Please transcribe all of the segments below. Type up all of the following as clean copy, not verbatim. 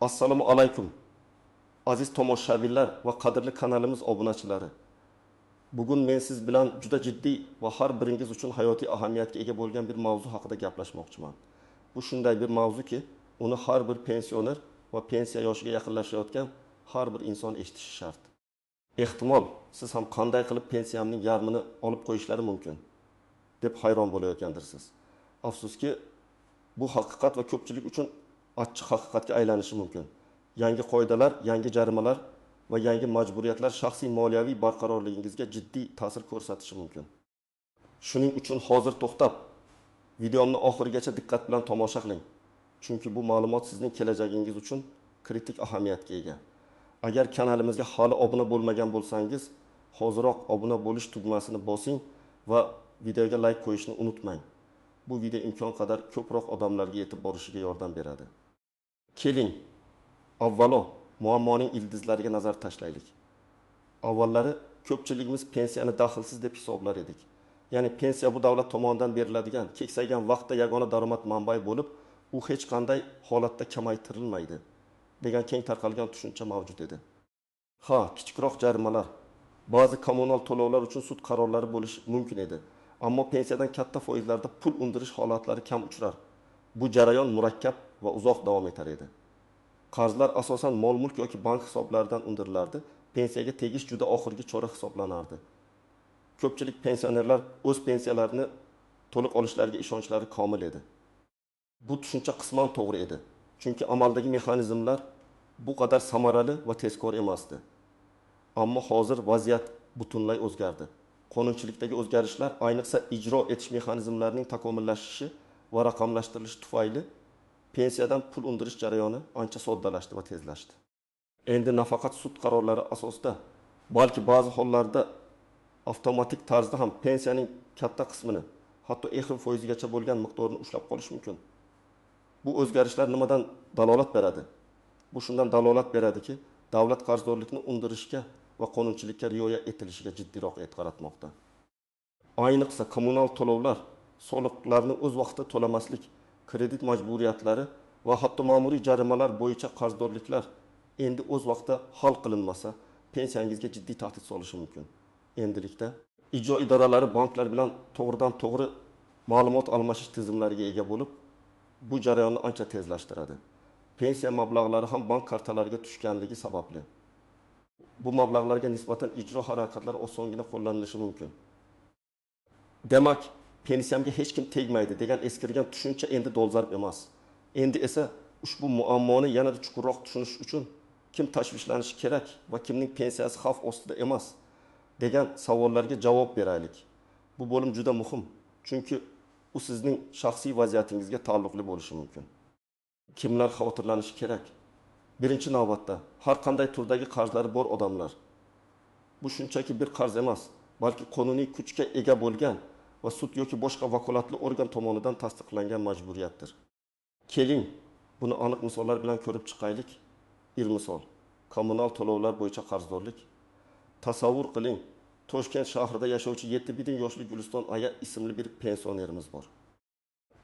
Assalomu alaykum aziz tomoshabinlar va qadrli kanalimiz obunachilari. Bugun men siz bilan juda jiddiy va har biringiz uchun hayotiy ahamiyatga ega bo'lgan bir mavzu haqida gaplashmoqchiman. Bu shunday bir mavzuki, uni har bir pensioner va pensiya yoshiga yaqinlashayotgan har bir inson eshitishi shart. Ehtimol, siz ham qanday qilib pensiyamning yarmini olib qo'yishlari mumkin deb hayron bo'layotgandirsiz. Afsuski, bu haqiqat va ko'pchilik uchun achchiq haqiqatga aylanishi mumkin. Yangi qoidalar, yangi jarimalar va yangi majburiyatlar shaxsiy moliyaviy barqarorligingizga jiddiy ta'sir ko'rsatishi mumkin. Shuning uchun hozir to'xtab, videomni oxirigacha diqqat bilan tomosha qiling. Chunki bu ma'lumot sizning kelajagingiz uchun kritik ahamiyatga ega. Agar kanalimizga hali obuna bo'lmagan bo'lsangiz, hoziroq obuna bo'lish tugmasini bosing va videoga like qo'yishni unutmang. Bu video imkon qadar ko'proq odamlarga yetib borishiga yordam beradi. Keling, avvalo muammoning ildizlariga nazar tashlaylik. Avvallari ko'pchiligimiz pensiyani daxlsiz deb hisoblar edik. Ya'ni pensiya bu davlat tomonidan beriladigan, keksaygan vaqtda yagona daromad manbai bo'lib, u hech qanday holatda kamaytirilmaydi degan keng tarqalgan tushuncha mavjud edi. Ha, kichikroq jarimalar, ba'zi kommunal to'lovlar uchun sud qarorlari bo'lishi mumkin edi. Ammo pensiyadan katta foizlarda pul undirish holatlari kam uchrar. Bu jarayon murakkab va uzoq davom etar edi. Qarzlar asosan mol-mulk yoki bank hisoblaridan undirilardi. Pensiyaga tegish juda oxirgi chora hisoblanardi. Ko'pchilik pensionerlar o'z pensiyalarini to'liq olishlariga ishonchlari komil edi. Bu tushuncha qisman to'g'ri edi. Chunki amaldagi mexanizmlar bu qadar samarali va tezkor emasdi. Ammo hozir vaziyat butunlay o'zgardi. Qonunchilikdagi o'zgarishlar, ayniqsa ijro etish mexanizmlarining takomillashishi va raqamlashtirilishi tufayli pensiyadan pul undirish jarayoni ancha soddalashdi va tezlashdi. Endi nafaqat sud qarorlari asosida, balki ba'zi hollarda avtomatik tarzda ham pensiyaning katta qismini, hatto 50 foizigacha bo'lgan miqdorini ushlab qolish mumkin. Bu o'zgarishlar nimadan dalolat beradi? Bu shundan dalolat beradiki, davlat qarzdorlikni undirishga va qonunchilikka rioya etilishiga jiddiyroq e'tibor qaratmoqda. Ayniqsa kommunal to'lovlar, soliqlarni o'z vaqtida to'lamaslik, kredit majburiyatlari va hatto ma'muriy jarimalar bo'yicha qarzdorliklar endi o'z vaqtida hal qilinmasa, pensiyangizga jiddiy tahdid solishi mumkin. Endilikda ijro idoralari banklar bilan to'g'ridan-to'g'ri ma'lumot almashish tizimlariga ega bo'lib, bu jarayonni ancha tezlashtiradi. Pensiya mablag'lari ham bank kartalariga tushganligi sababli bu mablag'larga nisbatan ijro harakatlari osongina qo'llanilishi mumkin. Demak, pensiyamga hech kim tegmaydi degan eskirgan tushuncha endi dolzarb emas. Endi esa ushbu muammoni yanada chuqurroq tushunish uchun kim tashvishlanishi kerak va kimning pensiyasi xavf ostida emas degan savollarga javob beraylik. Bu bo'lim juda muhim, chunki u sizning shaxsiy vaziyatingizga taalluqli bo'lishi mumkin. Kimlar xavotirlanishi kerak? Birinchi navbatda har qanday turdagi qarzlari bor odamlar. Bu shunchaki bir qarz emas, balki qonuniy kuchga ega bo'lgan va sud yoki boshqa vakolatli organ tomonidan tasdiqlangan majburiyatdir. Keling, buni aniq misollar bilan ko'rib chiqaylik. Bir misol, kommunal to'lovlar bo'yicha qarzdorlik. Tasavvur qiling, Toshkent shahrida yashovchi 71 yoshli Guliston aya ismli bir pensionerimiz bor.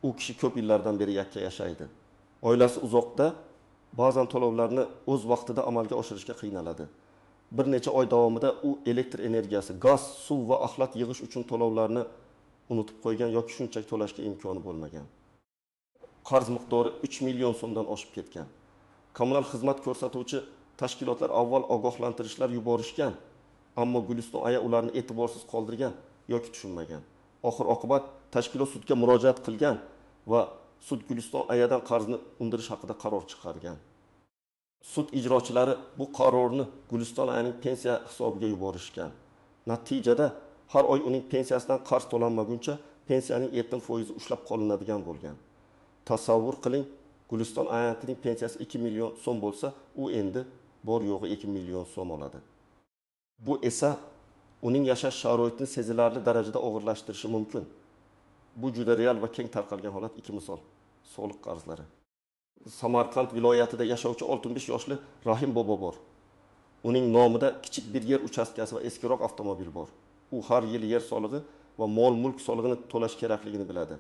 U kishi ko'p yillardan beri yakka yashaydi. Oilasi uzoqda, ba'zan to'lovlarni o'z vaqtida amalga oshirishga qiynaladi. Bir necha oy davomida u elektr energiyasi, gaz, suv va axlat yig'ish uchun to'lovlarni unutib qo'ygan yoki shunchaki to'lashga imkoni bo'lmagan. Qarz miqdori 3 million so'mdan oshib ketgan. Kommunal xizmat ko'rsatuvchi tashkilotlar avval ogohlantirishlar yuborishgan, ammo Guliston aya ularni e'tiborsiz qoldirgan yoki tushunmagan. Oxir oqibat tashkilot sudga murojaat qilgan va sud Guliston ayadan qarzni undirish haqida qaror chiqargan. Sud ijrochilari bu qarorni Guliston ayaning pensiya hisobiga yuborishgan. Natijada har oy uning pensiyasidan qarz to'lanmaguncha pensiyaning 70% ushlab qolinadigan bo'lgan. Tasavvur qiling, Guliston ayaning pensiyasi 2 million so'm bo'lsa, u endi bor yo'g'i 2 million so'm oladi. Bu esa uning yashash sharoitini sezilarli darajada og'irlashtirishi mumkin. Bu juda real va keng tarqalgan holat. 2 misol. Soliq qarzlari. Samarqand viloyatida yashovchi 65 yoshli Rahim bobo bor. Uning nomida kichik bir yer uchastkasi va eskiroq avtomobil bor. U har yili yer solig'i va mol-mulk solig'ini to'lash kerakligini biladi.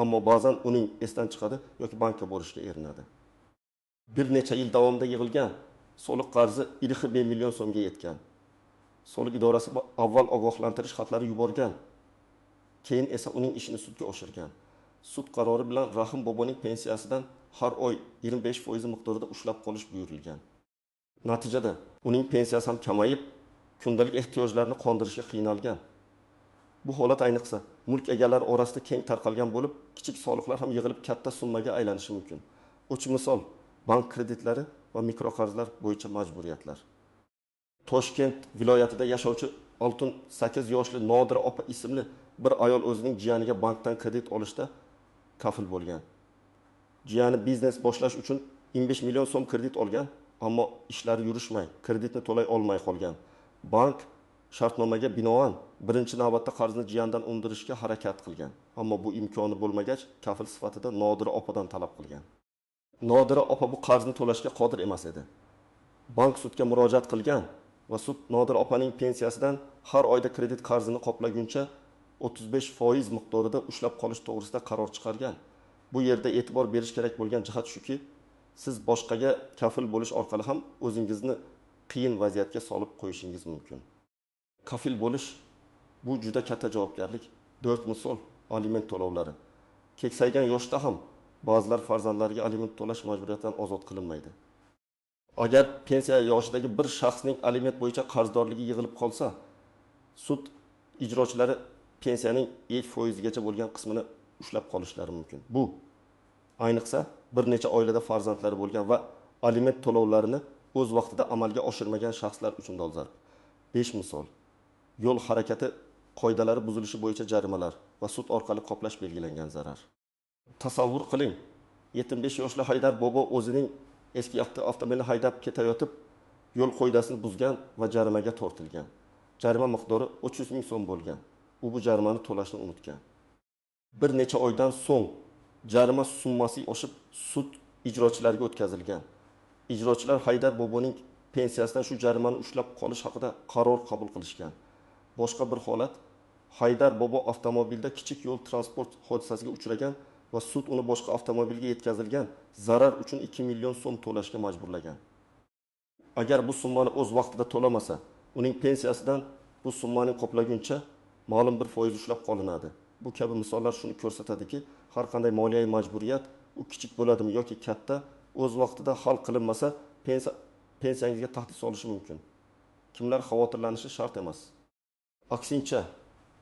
Ammo ba'zan uning esdan chiqadi yoki bankka borishga erinadi. Bir necha yil davomida yig'ilgan soliq qarzi 55 million so'mga yetgan. Soliq idorasi avval ogohlantirish xatlari yuborgan, keyin esa uning ishini sudga oshirgan. Sud qarori bilan Rahim boboning pensiyasidan har oy 25% miqdorida ushlab qolish buyurilgan. Natijada uning pensiyasi ham kamayib, kundalik ehtiyojlarini qondirishga qiynalgan. Bu holat ayniqsa mulk egalari orasida keng tarqalgan bo'lib, kichik soliqlar ham yig'ilib katta summaga aylanishi mumkin. 3 misol: bank kreditlari va mikroqarzlar bo'yicha majburiyatlar. Toshkent viloyatida yashovchi 68 yoshli Nodira opa ismli bir ayol o'zining jiyaniga bankdan kredit olishda kafil bo'lgan. Jiyani biznes boshlash uchun 25 million so'm kredit olgan, ammo ishlari yurishmay, kreditni to'lay olmay qolgan. Bank shartnomaga binoan birinchi navbatda qarzni jiyandan undirishga harakat qilgan, ammo bu imkoni bo'lmagach, kafil sifatida Nodira opadan talab qilgan. Nodira opa bu qarzni to'lashga qodir emas edi. Bank sudga murojaat qilgan va sud Nodira opaning pensiyasidan har oyda kredit qarzini qoplaguncha 35% miqdorida ushlab qolish to'g'risida qaror chiqargan. Bu yerda e'tibor berish kerak bo'lgan jihat shuki, siz boshqaga kafil bo'lish orqali ham o'zingizni qiyin vaziyatga solib qo'yishingiz mumkin. Kafil bo'lish bu juda katta javobgarlik. 4 misol: aliment to'lovlari. Keksaygan yoshda ham ba'zilar farzandlariga aliment to'lash majburiyatidan ozod qilinmaydi. Agar pensiya yoshidagi bir shaxsning aliment bo'yicha qarzdorligi yig'ilib qolsa, sud ijrochilari pensiyaning 7% gacha bo'lgan qismini ushlab qolishlari mumkin. Bu ayniqsa bir necha oilada farzandlari bo'lgan va aliment to'lovlarini o'z vaqtida amalga oshirmagan shaxslar uchun dolzarb. 5 misol: yo'l harakati qoidalari buzilishi bo'yicha jarimalar va sud orqali qoplash belgilangan zarar. Tasavvur qiling, 75 yoshli Haydar bobo o'zining eski avtomobilini haydab ketayotib, yo'l qoidasini buzgan va jarimaga tortilgan. Jarima miqdori 300 ming so'm bo'lgan. U bu jarimani to'lashni unutgan. Bir necha oydan so'ng jarima summasi oshib, sud ijrochilariga o'tkazilgan. Ijrochilar Haydar boboning pensiyasidan shu jarimani ushlab qolish haqida qaror qabul qilishgan. Boshqa bir holat, Haydar bobo avtomobilda kichik yo'l transport hodisasiga uchragan va sud uni boshqa avtomobilga yetkazilgan zarar uchun 2 million so'm to'lashga majburlagan. Agar bu summani o'z vaqtida to'lamasa, uning pensiyasidan bu summani qoplaguncha ma'lum bir foiz ushlab qolinadi. Bu kabi misollar shuni ko'rsatadiki, har qanday moliyaviy majburiyat, u kichik bo'ladimi yoki katta, o'z vaqtida hal qilinmasa, pensiyangizga tahdid solishi mumkin. Kimlar xavotirlanishi shart emas. Aksincha,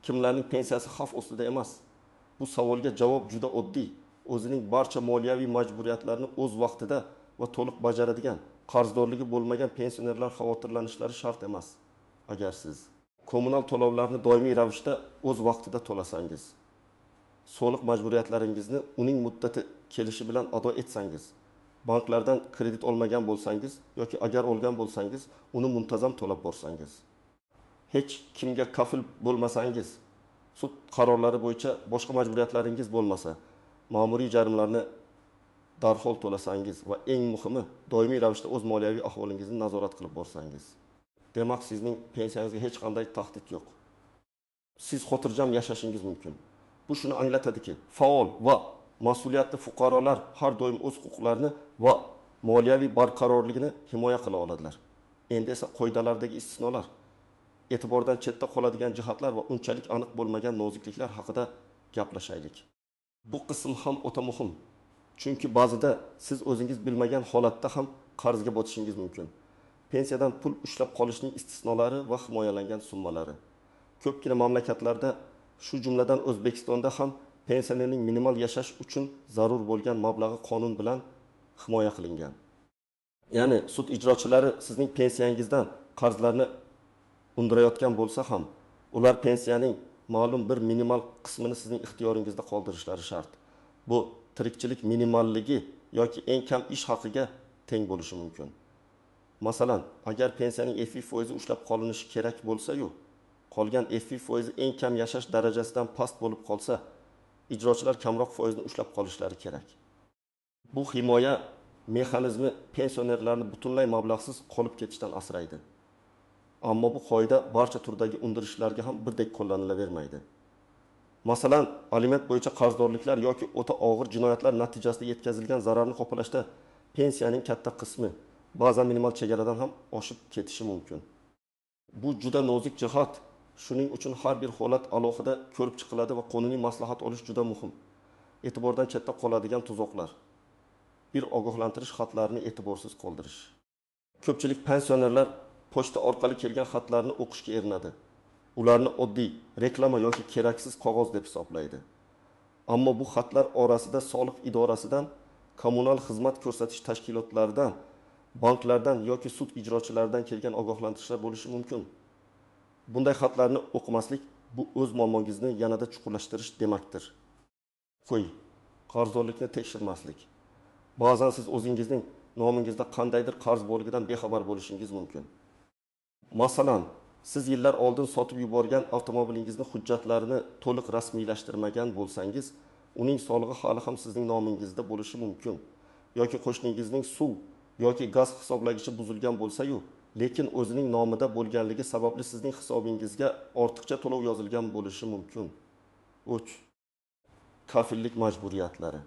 kimlarning pensiyasi xavf ostida emas? Bu savolga javob juda oddiy. O'zining barcha moliyaviy majburiyatlarini o'z vaqtida va to'liq bajaradigan, qarzdorligi bo'lmagan pensionerlar xavotirlanishlari shart emas. Agar siz kommunal to'lovlarni doimiy ravishda o'z vaqtida to'lasangiz, soliq majburiyatlaringizni uning muddati kelishi bilan ado etsangiz, banklardan kredit olmagan bo'lsangiz yoki agar olgan bo'lsangiz, uni muntazam to'lab borsangiz, hech kimga kafil bo'lmasangiz, sud qarorlari bo'yicha boshqa majburiyatlaringiz bo'lmasa, ma'muriy jarimalarni darhol to'lasangiz va eng muhimi, doimiy ravishda o'z moliyaviy ahvolingizni nazorat qilib borsangiz, demak sizning pensiyangizga hech qanday tahdid yo'q. Siz xotirjam yashashingiz mumkin. Bu shuni anglatadiki, faol va mas'uliyatli fuqarolar har doim o'z huquqlarini va moliyaviy barqarorligini himoya qila oladilar. Endi esa qoidalardagi istisnolar, e'tibordan chetda qoladigan jihatlar va unchalik aniq bo'lmagan nozikliklar haqida gaplashaylik. Bu qism ham o'ta muhim. Chunki ba'zida siz o'zingiz bilmagan holatda ham qarzga botishingiz mumkin. Pensiyadan pul ushlab qolishning istisnolari va himoyalangan summalari. Ko'pgina mamlakatlarda, shu jumladan O'zbekistonda ham pensionerning minimal yashash uchun zarur bo'lgan mablag'i qonun bilan himoya qilingan. Ya'ni sud ijrochilari sizning pensiyangizdan qarzlarni undirayotgan bo'lsa ham, ular pensiyaning ma'lum bir minimal qismini sizning ixtiyoringizda qoldirishlari shart. Bu tirikchilik minimalligi yoki eng kam ish haqiga teng bo'lishi mumkin. Masalan, agar pensiyaning 50% ushlab qolinishi kerak bo'lsa-yu, qolgan 50% eng kam yashash darajasidan past bo'lib qolsa, ijrochilar kamroq foizni ushlab qolishlari kerak. Bu himoya mexanizmi pensionerlarni butunlay mablag'siz qolib ketishdan asraydi. Ammo bu qoida barcha turdagi undirishlarga ham birdek qo'llanilavermaydi. Masalan, aliment bo'yicha qarzdorliklar yoki o'ta og'ir jinoyatlar natijasida yetkazilgan zararni qoplashda pensiyaning katta qismi, ba'zan minimal chegaradan ham oshib ketishi mumkin. Bu juda nozik jihat, shuning uchun har bir holat alohida ko'rib chiqiladi va qonuniy maslahat olish juda muhim. E'tibordan chetda qoladigan tuzoqlar. 1. Ogohlantirish xatlarini e'tiborsiz qoldirish. Ko'pchilik pensionerlar pochta orqali kelgan xatlarni o'qishga erinadi. Ularni oddiy reklama yoki keraksiz qog'oz deb hisoblaydi. Ammo bu xatlar orasida soliq idorasidan, kommunal xizmat ko'rsatish tashkilotlaridan, banklardan yoki sud ijrochilaridan kelgan ogohlantirishlar bo'lishi mumkin. Bunday xatlarni o'qimaslik bu o'z muammongizni yanada chuqurlashtirish demakdir. Qo'y, qarzdorlikni tekshirmaslik. Ba'zan siz o'zingizning nomingizda qandaydir qarz borligidan bexabar bo'lishingiz mumkin. Masalan, siz yillar oldin sotib yuborgan avtomobilingizni hujjatlarini to'liq rasmiylashtirmagan bo'lsangiz, uning solig'i hali ham sizning nomingizda bo'lishi mumkin. Yoki qo'shningizning suv yoki gaz hisoblagichi buzilgan bo'lsa-yu, lekin o'zining nomida bo'lganligi sababli sizning hisobingizga ortiqcha to'lov yozilgan bo'lishi mumkin. 3. Kafillik majburiyatlari.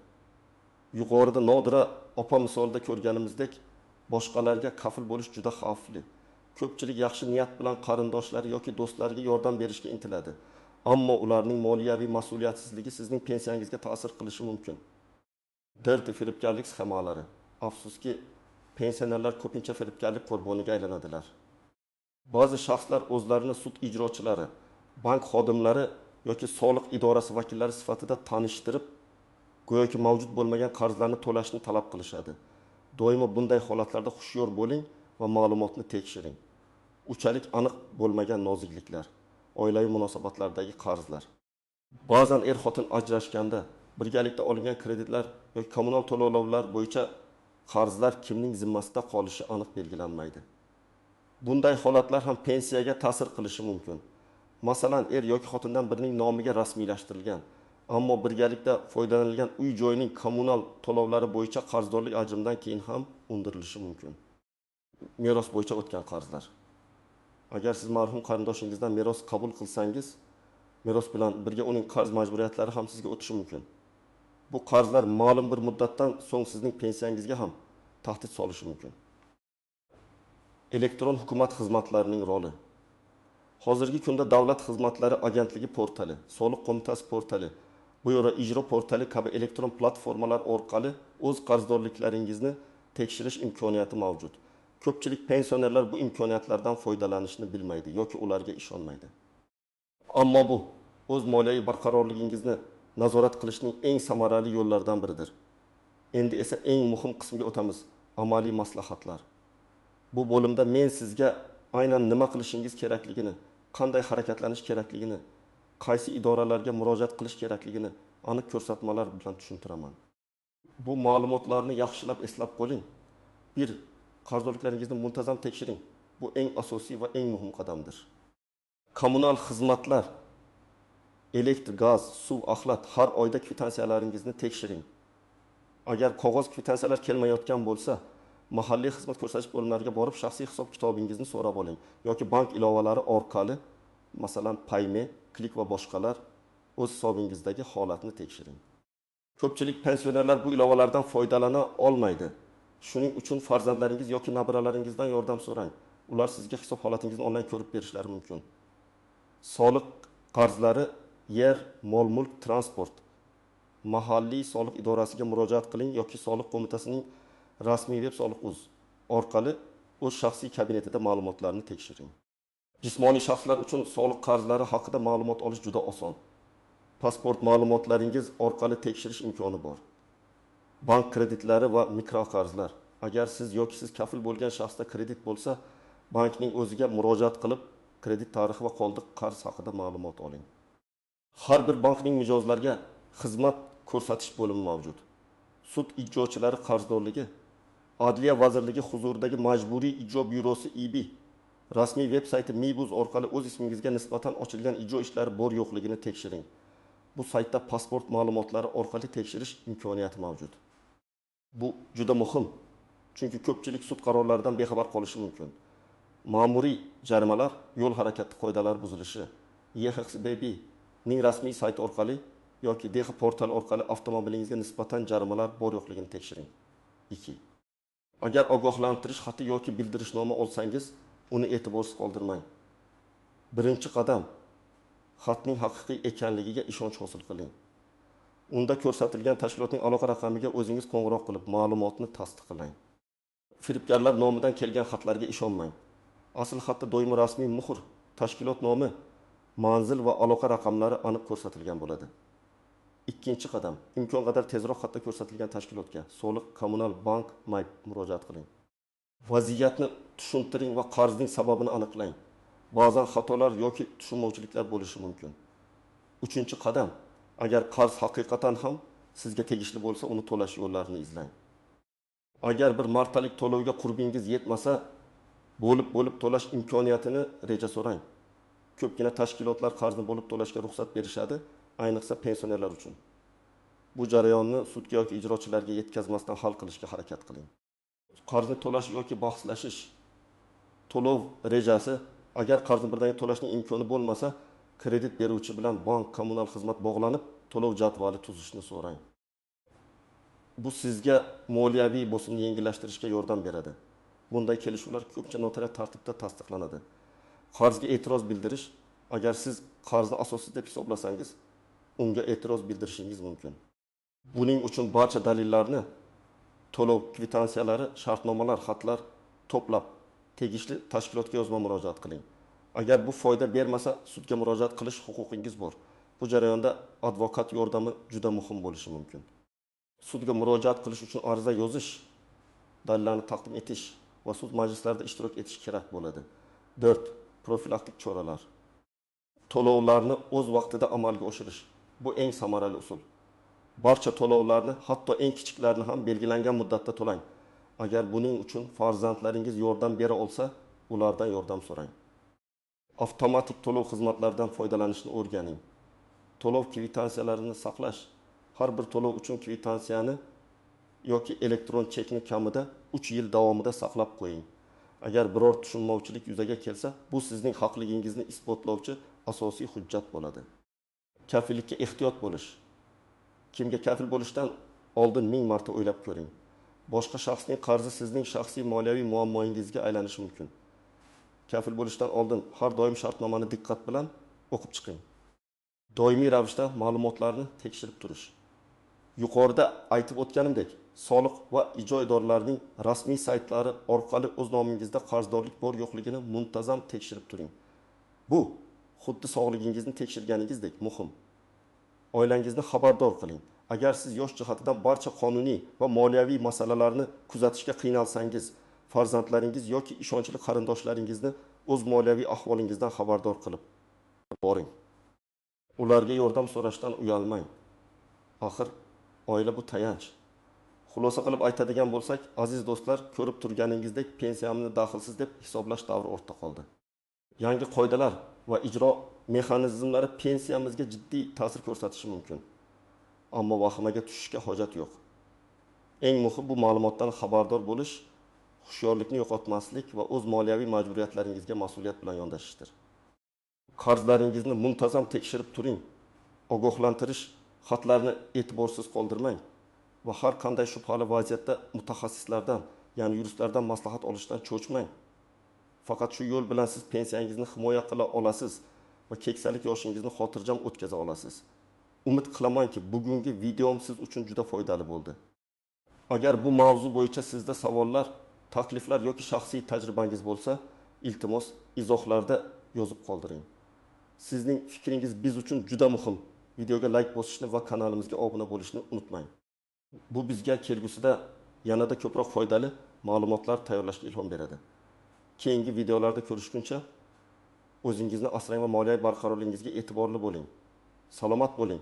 Yuqorida Nodira opa misolida ko'rganimizdek, boshqalarga kafil bo'lish juda xavfli. Ko'pchilik yaxshi niyat bilan qarindoshlari yoki do'stlariga yordam berishga intiladi. Ammo ularning moliyaviy mas'uliyatsizligi sizning pensiyangizga ta'sir qilishi mumkin. 4. Firibgarlik sxemalari. Afsuski, pensionerlar ko'pincha firibgarlik qurboniga aylanadilar. Ba'zi shaxslar o'zlarini sud ijrochilari, bank xodimlari yoki soliq idorasi vakillari sifatida tanishtirib, go'yoki mavjud bo'lmagan qarzlarni to'lashni talab qilishadi. Doimo bunday holatlarda hushyor bo'ling va ma'lumotni tekshiring. Uchalik aniq bo'lmagan nozikliklar, oilaviy munosabatlardagi qarzlar. Ba'zan er-xotin ajrashganda birgalikda olingan kreditlar yoki kommunal to'lovlar bo'yicha qarzlar kimning zimmasida qolishi aniq belgilanmaydi. Bunday holatlar ham pensiyaga ta'sir qilishi mumkin. Masalan, er yoki xotindan birining nomiga rasmiylashtirilgan, ammo birgalikda foydalanilgan uy-joyning kommunal to'lovlari bo'yicha qarzdorlik ajrimdan keyin ham undirilishi mumkin. Meros bo'yicha o'tgan qarzlar. Agar siz marhum qarindoshingizdan meros qabul qilsangiz, meros bilan birga uning qarz majburiyatlari ham sizga o'tishi mumkin. Bu qarzlar ma'lum bir muddatdan so'ng sizning pensiyangizga ham tahdid solishi mumkin. Elektron hukumat xizmatlarining roli. Hozirgi kunda Davlat xizmatlari agentligi portali, Soliq qo'mitasi portali, Byuro ijro portali kabi elektron platformalar orqali o'z qarzdorliklaringizni tekshirish imkoniyati mavjud. Ko'pchilik pensionerlar bu imkoniyatlardan foydalanishni bilmaydi yoki ularga ishonmaydi. Ammo bu o'z moliyaviy barqarorligingizni nazorat qilishning eng samarali yo'llaridan biridir. Endi esa eng muhim qismga o'tamiz: amaliy maslahatlar. Bu bo'limda men sizga aynan nima qilishingiz kerakligini, qanday harakatlanish kerakligini, qaysi idoralarga murojaat qilish kerakligini aniq ko'rsatmalar bilan tushuntiraman. Bu ma'lumotlarni yaxshilab eslab qo'ying. 1. Qarzdorliklaringizni muntazam tekshiring. Bu eng asosiy va eng muhim qadamdir. Kommunal xizmatlar, elektr, gaz, suv, axlat har oyda kvitansiya-laringizni tekshiring. Agar qog'oz kvitansiyalar kelmayotgan bo'lsa, mahalliy xizmat ko'rsatish bo'limlariga borib shaxsiy hisob-kitobingizni so'rab oling yoki bank ilovalari orqali, masalan, Payme, Klik va boshqalar o'z hisobingizdagi holatni tekshiring. Ko'pchilik pensionerlar bu ilovalardan foydalana olmaydi. Shuning uchun farzandlaringiz yoki nabiralaringizdan yordam so'rang. Ular sizga hisob holatingizni onlayn ko'rib berishlari mumkin. Soliq qarzlari, yer, mol-mulk, transport. Mahalliy soliq idorasiga murojaat qiling yoki soliq qo'mitasining rasmiy veb soliq.uz orqali o'z shaxsiy kabinetida ma'lumotlarni tekshiring. Jismoniy shaxslar uchun soliq qarzlari haqida ma'lumot olish juda oson. Pasport ma'lumotlaringiz orqali tekshirish imkoni bor. Bank kreditlari va mikroqarzlar. Agar siz yoki siz kafil bo'lgan shaxsda kredit bo'lsa, bankning o'ziga murojaat qilib, kredit tarixi va qoldiq qarz haqida ma'lumot oling. Har bir bankning mijozlarga xizmat ko'rsatish bo'limi mavjud. Sud ijrochilari qarzdorligi, Adliya vazirligi huzuridagi Majburiy ijro byurosi IB rasmiy veb sayti Mibuz orqali o'z ismingizga nisbatan ochilgan ijro ishlari bor yo'qligini tekshiring. Bu saytda pasport ma'lumotlari orqali tekshirish imkoniyati mavjud. Bu juda muhim, chunki ko'pchilik sud qarorlaridan bexabar qolishi mumkin. Ma'muriy jarimalar, yo'l harakati qoidalari buzilishi, YHXBB ning rasmiy sayti orqali yoki DX portal orqali avtomobilingizga nisbatan jarimalar bor yo'qligini tekshiring. 2. Agar ogohlantirish xati yoki bildirishnoma olsangiz, uni e'tiborsiz qoldirmang. Birinchi qadam, xatning haqiqiy ekanligiga ishonch hosil qiling. Unda ko'rsatilgan tashkilotning aloqa raqamiga o'zingiz qo'ng'iroq qilib, ma'lumotni tasdiqlang. Firibgarlar nomidan kelgan xatlarga ishonmang. Asl xatda doimo rasmiy muhr, tashkilot nomi, manzil va aloqa raqamlari aniq ko'rsatilgan bo'ladi. Ikkinchi qadam, imkon qadar tezroq xatda ko'rsatilgan tashkilotga, soliq, kommunal, bank, MAYB murojaat qiling. Vaziyatni tushuntiring va qarzning sababini aniqlang. Ba'zan xatolar yoki tushunmovchiliklar bo'lishi mumkin. Uchinchi qadam, agar qarz haqiqatan ham sizga tegishli bo'lsa, uni to'lash yo'llarini izlang. Agar bir martalik to'lovga qurbingiz yetmasa, bo'lib-bo'lib to'lash imkoniyatini reja so'rang. Ko'pgina tashkilotlar qarzni bo'lib to'lashga ruxsat berishadi, ayniqsa pensionerlar uchun. Bu jarayonni sudga yoki ijrochilarga yetkazmasdan hal qilishga harakat qiling. Qarzni to'lash yoki bahslashish. To'lov rejasi, agar qarzni birdaniga to'lashning imkoni bo'lmasa, kredit beruvchi bilan bank, kommunal xizmat bog'lanib, to'lov jadvali tuzishni so'rang. Bu sizga moliyaviy bosimni yengillashtirishga yordam beradi. Bunday kelishuvlar ko'pincha notarial tartibda tasdiqlanadi. Qarzga e'tiroz bildirish, agar siz qarzni asossiz deb hisoblasangiz, unga e'tiroz bildirishingiz mumkin. Buning uchun barcha dalillarni, to'lov kvitansiyalari, shartnomalar, xatlar to'plab tegishli tashkilotga yozma murojaat qiling. Agar bu foyda bermasa, sudga murojaat qilish huquqingiz bor. Bu jarayonda advokat yordami juda muhim bo'lishi mumkin. Sudga murojaat qilish uchun ariza yozish, dalillarni taqdim etish va sud majlislarida ishtirok etish kerak bo'ladi. 4. Profilaktik choralar. To'lovlarni o'z vaqtida amalga oshirish. Bu eng samarali usul. Barcha to'lovlarni, hatto eng kichiklarini ham belgilangan muddatda to'lang. Agar buning uchun farzandlaringiz yordam bera olsa, ulardan yordam so'rang. Avtomatik to'lov xizmatlaridan foydalanishni o'rganing. To'lov kvitansiyalarini saqlash. Har bir to'lov uchun kvitansiyani yoki elektron chekni kamida 3 yil davomida saqlab qo'ying. Agar biror tushunmovchilik yuzaga kelsa, bu sizning haqligingizni isbotlovchi asosiy hujjat bo'ladi. Kafillikka ehtiyot bo'lish. Kimga kafil bo'lishdan oldin 1000 marta o'ylab ko'ring. Boshqa shaxsning qarzi sizning shaxsiy moliyaviy muammoingizga aylanishi mumkin. Kafil bo'lishdan oldin har doim shartnomani diqqat bilan o'qib chiqing. Doimiy ravishda ma'lumotlarni tekshirib turish. Yuqorida aytib o'tganimdek, soliq va ijro idoralarining rasmiy saytlari orqali o'z nomingizda qarzdorlik bor yo'qligini muntazam tekshirib turing. Bu xuddi sog'ligingizni tekshirganingizdek muhim. Oilangizni xabardor qiling. Agar siz yosh jihatidan barcha qonuniy va moliyaviy masalalarni kuzatishga qiynalsangiz, farzandlaringiz yoki ishonchli qarindoshlaringizni o'z moliyaviy ahvolingizdan xabardor qilib boring. Ularga yordam so'rashdan uyalmang. Axir oila bu tayanch. Xulosa qilib aytadigan bo'lsak, aziz do'stlar, ko'rib turganingizdek pensiyamni daxlsiz deb hisoblash davri ortda qoldi. Yangi qoidalar va ijro mexanizmlari pensiyamizga jiddiy ta'sir ko'rsatishi mumkin. Ammo vahimaga tushishga hojat yo'q. Eng muhimi bu ma'lumotdan xabardor bo'lish, hushyorlikni yo'qotmaslik va o'z moliyaviy majburiyatlaringizga mas'uliyat bilan yondashishdir. Qarzlaringizni muntazam tekshirib turing. Ogohlantirish xatlarni e'tiborsiz qoldirmang va har qanday shubhali vaziyatda mutaxassislardan, ya'ni yuristlardan maslahat olishdan cho'chimang. Faqat shu yo'l bilan siz pensiyangizni himoya qila olasiz va keksalik yoshingizni xotirjam o'tkaza olasiz. Umid qilamanki, bugungi videom siz uchun juda foydali bo'ldi. Agar bu mavzu bo'yicha sizda savollar, takliflar yoki shaxsiy tajribangiz bo'lsa, iltimos izohlarda yozib qoldiring. Sizning fikringiz biz uchun juda muhim. Videoga like bosishni va kanalimizga obuna bo'lishni unutmang. Bu bizga kelgusida yanada ko'proq foydali ma'lumotlar tayyorlashga ilhom beradi. Keyingi videolarda ko'rishguncha o'zingizni asrang va moliyaviy barqarorligingizga e'tiborli bo'ling. Salomat bo'ling.